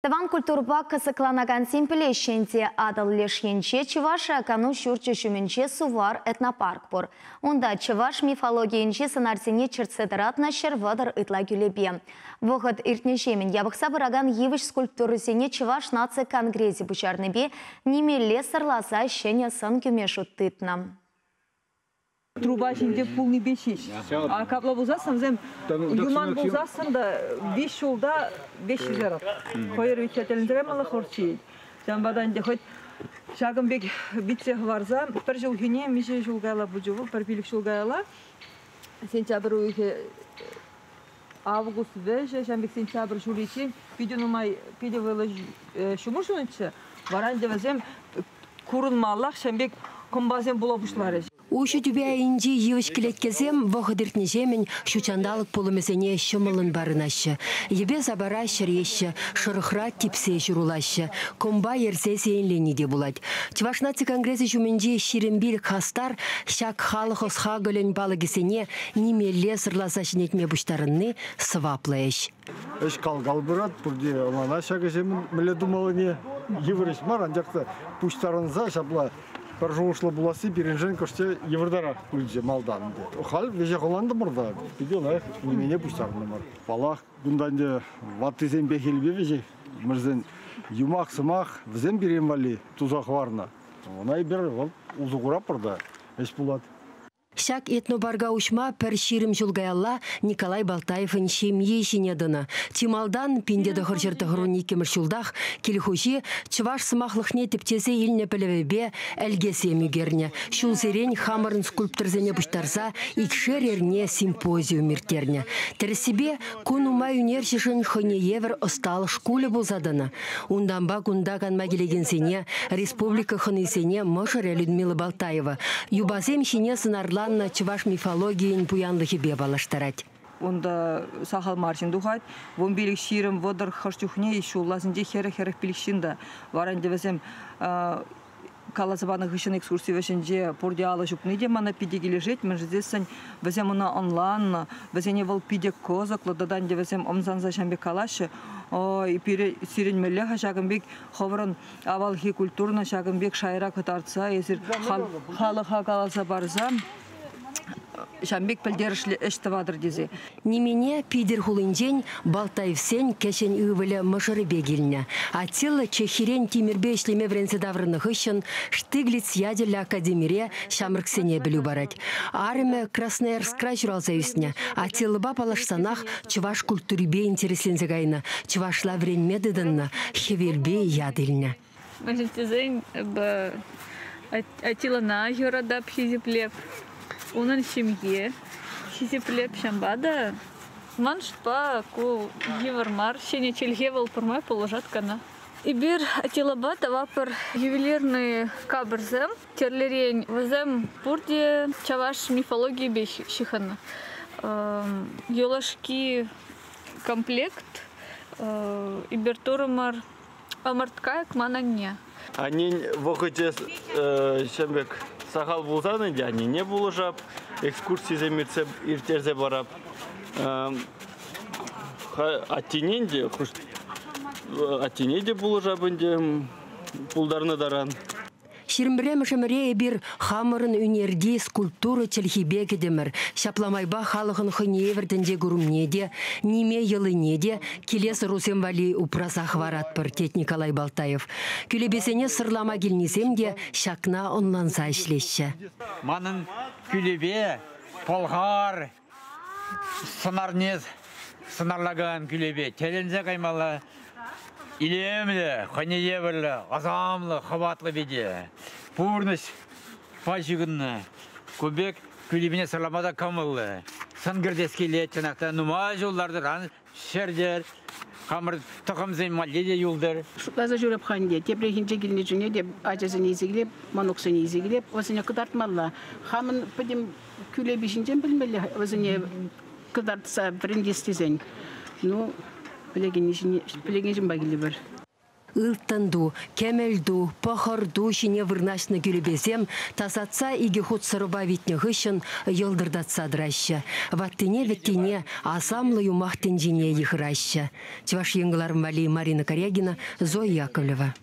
Тӑван культурӑпа кӑсӑкланакансем пӗлеҫҫӗ ӗнтӗ, Атӑл леш енче Чӑваш кану ҫурчӗ ҫумӗнче Сувар этнопарк пур. Унта чӑваш мифологийӗнчи сӑнарсене чӗртсе тӑратнӑ 130 ытла кӳлепе. Вӑхӑт иртнӗҫемӗн япӑхса пыракан йывӑҫ скульптурӑсене Чӑваш наци конгресӗ пуҫарнипе нимелле сӑрласа ҫӗнӗ сӑн кӳме шут тытнӑ. Труба ҫинче пулнипе ҫеҫ. А капла пулсассӑн вӗсем юман пулсассӑн та виҫ ҫулта веҫ ҫитерет. Хӑйӑр витсе тӗлӗнтермелле хӑвӑрт ҫиет. Ҫавӑнпа та ӗнтӗ хӑть ҫакӑн пек витсе хӑварса пӗр ҫулхине миҫе ҫул каялла пулчӗ вӑл, пӗр 5 ҫул каялла, сентябрь уйӑхӗ, август вӗҫӗ, ҫавӑн пек сентябрь ҫурриччен питӗ нумай, питӗ вӑйлӑ ҫумӑр ҫунӑччӗ. Вара ӗнтӗ вӗсем курӑнмаллах ҫавӑн пек кӑмпасем пула пуҫларӗҫ. Уҫӑ тӳпе айӗнчи йывӑҫ кӗлеткесем вӑхӑт иртнӗҫемӗн ҫутҫанталӑк пулӑмӗсене ҫӑмӑллӑн парӑнаҫҫӗ. Йӗпе-сапара ҫӗреҫҫӗ, шӑрӑхра типсе ҫурӑлаҫҫӗ, кӑмпа ерсе сиенлени те пулать. Чӑваш наци конгресӗ ҫумӗнчи 25 хастар ҫак халӑх ӑс-хакӑлӗн палӑкӗсене нимелле сӑрласа ҫӗнетме пуҫтарӑнни сӑваплӑ ӗҫ. Ӗҫ кал-кал пырать, пурте ӑнланаҫҫӗ ҫак ӗҫе мӗнле тумаллине. Йывӑр ӗҫ мар, анчах та пуҫтарӑнса ҫапла пӗр шухӑшлӑ пуласси пирӗншӗн кӑшт йывӑртарах пулчӗ малтан. Халь веҫех ӑнлантӑмӑр та, питӗ лайӑх нимене пуҫтарӑнтӑмӑр. Паллах, кунта ӗнтӗ ваттисен пехилпе веҫех мӗрсен юмах-сӑмах вӗсем пирӗн валли туса хӑварнӑ. Ӑна эпир вӑл усӑ куратпӑр та, ӗҫ пулать. Ҫак этнопарка уҫма пӗр 20 ҫул каялла Николай Балтаевӑн ҫемйи ҫине тӑнӑ. Чи малтан 1992 ҫултах кил хуҫи чӑваш сӑмахлӑхне тӗпчесе илнӗ пӗлӗвӗпе ӗлкесем ӳкернӗ. Ҫулсерен хамӑрӑн скульпторсене пуҫтарса икшер эрне симпозиум ирттернӗ. Тӗрӗссипе, ку нумай ӳнерҫӗшӗн хӑйне евӗр ӑсталӑх шкулӗ пулса тӑнӑ. Унтанпа кунта канма килекенсене, республика хӑнисене мӑшӑрӗ Людмила Балтаева юпасем ҫине сӑнарланӑ чӑваш мифологийӗн пуянлӑхӗпе паллаштарать. Унта сахал мар ҫын тухать. 15, 20, 30 хӑш чухне ҫулласенче хӗрӗх-хӗрӗх пилӗк ҫын та. Вара ӗнтӗ вӗсем каласа панӑ хыҫҫӑн экскурси вӗҫӗнче пурте алӑ ҫупни те мана питӗ килӗшет. Мӗншӗн тесен вӗсем ӑна ӑнланнӑ, вӗсене вӑл питӗ кӑсӑклӑ, тата ӗнтӗ вӗсем ӑмсанса ҫам пек калаҫҫӗ. Ой, пире сирӗнмелле-ха ҫакӑн пек хӑвӑрӑн авалхи культурӑна ҫакӑн пек шайра кӑтартса, эсир халӑха каласа парса ҫам пек пӗлтерӗшлӗ ӗҫ тӑватӑр тесе. Нимене Питӗр хулинчен Балтаевсен кӗҫӗн ывӑлӗ мӑшӑрӗпе килнӗ. Атилла Чехирен тимӗрпе ӗҫлеме вӗренсе таврӑннӑ хыҫҫӑн Штиглиц ячӗллӗ академире ҫамрӑксене пӗлӳ парать. Арӑмӗ Красноярскра ҫуралса ӳснӗ. Атиллӑпа паллашсанах чӑваш культурипе интересленсе кайнӑ, чӑвашла вӗренме тытӑннӑ, хӗвелпе ят илнӗ. Мӗншӗн Атилӑна юратап, хисеплеп, унӑн ҫемйи хисеплеп, ҫавӑнпа та ман шутпа ку йывӑр мар, ҫӗнӗ чӗлхе вӑл пӗрмай пулӑшать кӑна. Эпир Атилӑпа тӑватпӑр ювелирный капӑрсем, тӗрлӗрен вӗсем пурте чӑваш мифологийӗпе ҫыхӑннӑ. Юлашки комплект эпир турӑмӑр ӑмӑрткайӑк ман анне. Аннен вӑхӑчӗ ҫем пек сахал пулсан ӗнтӗ аннене пулӑшап, экскурсисем ирттерсе парап. Аттене те, аттене те пулӑшап ӗнтӗ пултарнӑ таран. 21-мӗш ӗмӗре эпир хамӑрӑн ӳнерти скульптура чӗлхипе кӗтӗмӗр. Ҫапла майпа халӑхӑн хӑйне евӗр тӗнче курӑмне те, ниме йӑлине те килес ӑрусем валли упраса хӑваратпӑр, тет Николай Балтаев. Кӳлепесене сӑрлама килнисем те ҫакна ӑнланса ӗҫлеҫҫӗ. Манӑн кӳлепе пӑлхар сӑнарне сӑнарлакан кӳлепе тӗлӗнсе каймалла. Илемлӗ, хӑйне евӗрлӗ, асамлӑ, хӑватлӑ пите. Пурнӑҫ ҫыхӑннӑ. Ку пек кӳлепене сӑрлама та кӑмӑллӑ. Сӑн кӗртес килет, чӑнах та нумай ҫул лартӑран ҫӗртер, хамӑр тӑхӑмсен малли те юлтӑр. Шутласа ҫӳреп-ха ӗнтӗ. Тепрехинче килнӗ чухне те ачасене илсе килеп, мӑнуксене илсе килеп, вӗсене кӑтартмалла. Хамӑн пӗтӗм кӳлепи ҫинчен пӗлмелле, вӗсене кӑтартса вӗрентес тесен. Ну, пӗлекен ҫынпа килӗпӗр. Ылтӑн ту, кӗмӗл ту, пӑхӑр ту ҫине вырнаҫнӑ кӳлепесем тасатса икӗ хут сӑрӑпа витнӗ хыҫҫӑн йӑлтӑртатса тӑраҫҫӗ. Ваттине-вӗттине асамлӑ юмах тӗнчине йыхӑраҫҫӗ. Чӑваш Ен кӑларӑм валли Марина Карягина, Зоя Яковлева.